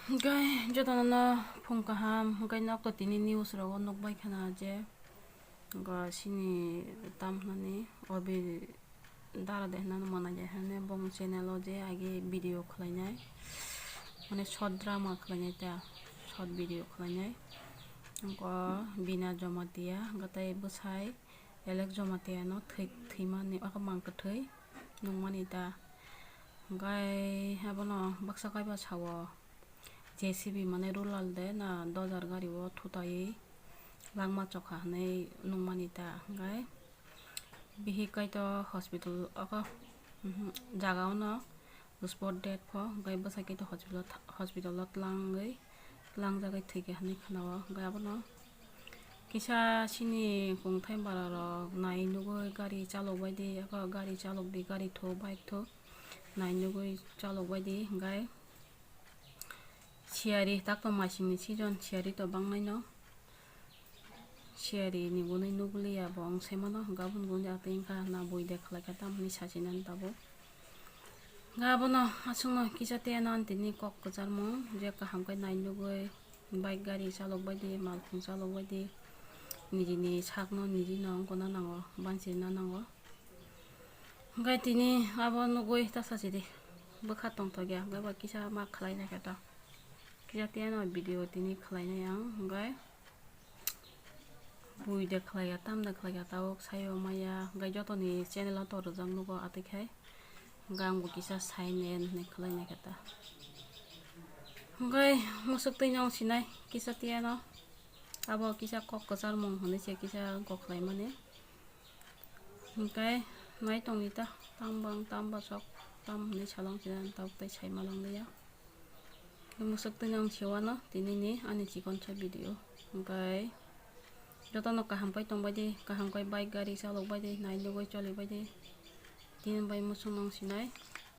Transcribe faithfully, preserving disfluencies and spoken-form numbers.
Hwnkhe jotono no phung kaham, hwnkhe nok to tini news rogo nukbai khana je, hwnkhe sini tam hwnani obi dara de hwnani mwnai de hwnani bong channel o je age video khwlainai, mane short drama khwlainai ta, short video khwlainai. Hwnkhe Bina Jamatia, hwnkhe tei bwsai Alex Jamatia no thwi-, thwimani, abo mang kwthwi nukmani ta. Hwnkhe abono baksa kaiba sao, J C B mane rural de na dojar gari o thutaiwi langma chokha hwnwi nukmani ta. Hwnkhe bihik kaitor hospital o, mhm, jaga o no spot dead pho, hwnkhe bwsai kaitor hospital o tha-, hospital o tlangwi, tlangjagwi thwikha hwnwi khwnao. Hwnkhe abono kisa sini kungthai bara rok nai nugwi gari chalok bai di, abo gari chalok di, gari thuk, bike thuk nai nugwi chalok bai di. Hwnkhe siyari tak to masing ni season, siyari to bangnai no. Siyari ni gunui nukliya bo wng se mano, hwnkhe aboni gunui atwi wngkha na bui de khlaikha tamni sachinani tabuk. Hwnkhe abono aswkno kisa tiyana tini kok kwcharmung je kaham khe nai nugwi bike gari chalok bai di, malkhung chalok bai di, nijini sakno nijino wngkuna nango, bansirina nango. Hwnkhe tini abo nugwi ta sachidi bwkha tongthokya, hwnkhe bo kisa ma khlai naikha ta. Kisa tiyano video tini khlainai ang, hwnkhe bui de khlaiya, tam de khlaiya, tabuk saio maya, hwnkhe jotoni channel o to rwjak nugo atwi khai, hwnkhe ang bo kisa saine hwnwi khlai naikha ta. Hwnkhe musuk twi nw sinai kisa tiyano, abo kisa kok kwcharmung hwnwi se kisa kok khlaimani. Hwnkhe nai tongdi ta, tam bang, tam bachok, tam hwnwi salang sina tabuk tei saima langliya. Musuk twi nang sewano tinini ani chikon sa video. Hwnkhe jotono kaham kai tongbai di, kaham kai bike gari chalok bai di, nai nugwi choli bai di. Tini bai musuk nang sinai.